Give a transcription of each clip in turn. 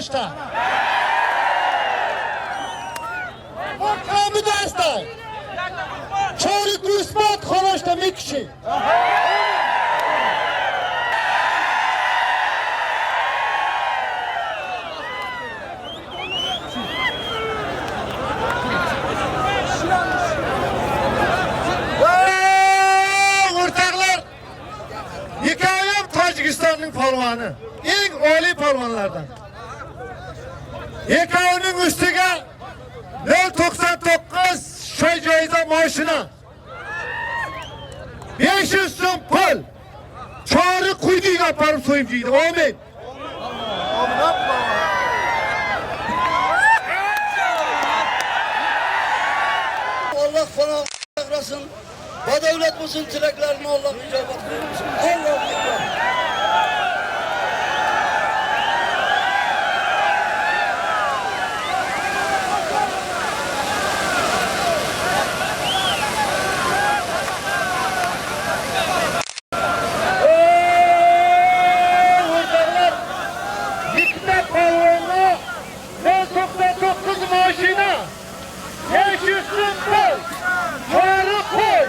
Xonashda. Камида ҳастай. Чори гӯсфанд хонашта мекушӣ. O'rtoqlar, ikkovi Tojikistonning polvoni, eng oliy polvonlardan. Ikkovining ustiga 0.99 shoy joiza moshina. 500 so'm pul. Chori quydi uyga olib borib so'yib yeydi. Amin. Allah ferahlasın. Ve devletimizin dileklerini Allah icabet kılsın. Allahu Ekber. O'rtoqlar, ikkita polvonga 0.99 mashina, 500 so'm pul, chori qo'y.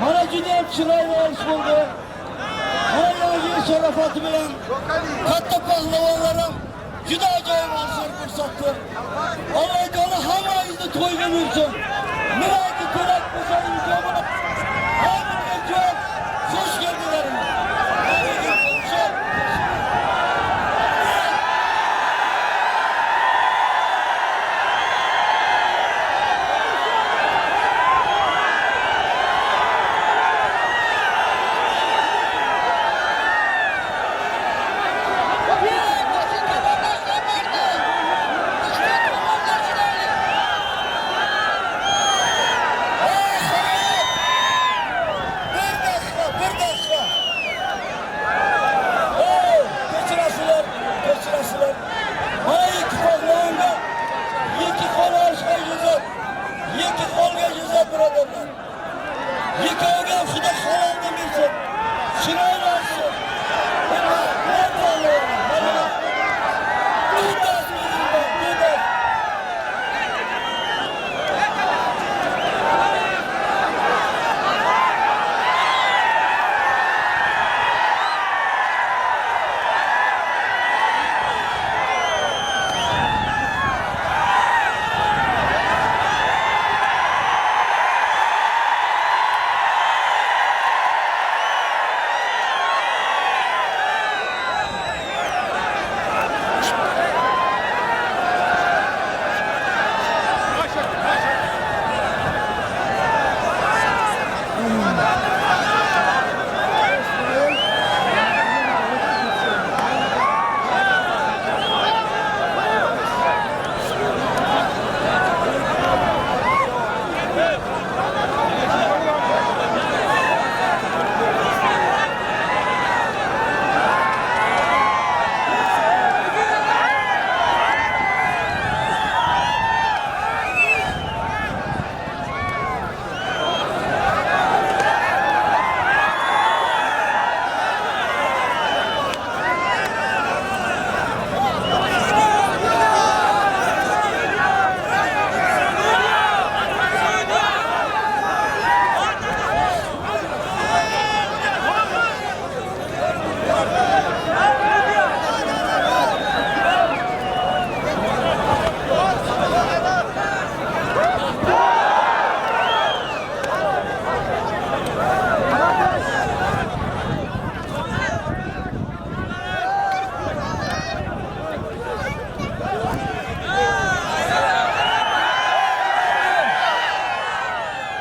Mana judayam chiroyli olish bo'ldi. Mana yangi sharofati bilan katta pahlavonlarim juda ajoyib olishlar ko'rsatdi. Alloh taolo hammangizni to'yga buyursin. Nimaki kerak bo'lsa ijobat. Hammaga javob. Xush keldilaringiz. Hammaga xush. Bir dakika, bir dakika. Oo, kechirasizlar, kechirasizlar. Mana ikki pahlavonga ikki qo'l olishga ijozat. Ikki qo'lga ijozat, birodarlar. Ikkoviga ham Xudo haloldan bersin. Chiroyli olsin. Mana, mana pahlavonlar, mana. Bittasi o'zingdan, bittasi.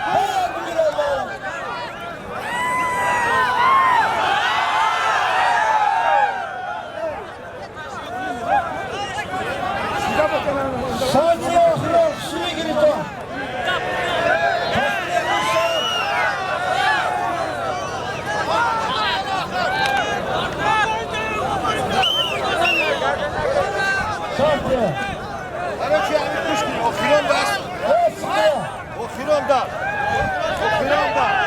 Hayır, bugün Allah'ım. Sadece oxirroq shuni giriton. Sadece. Короче, они пушки, охирон даст. Hepsine. Охирон даст. Охирон даст.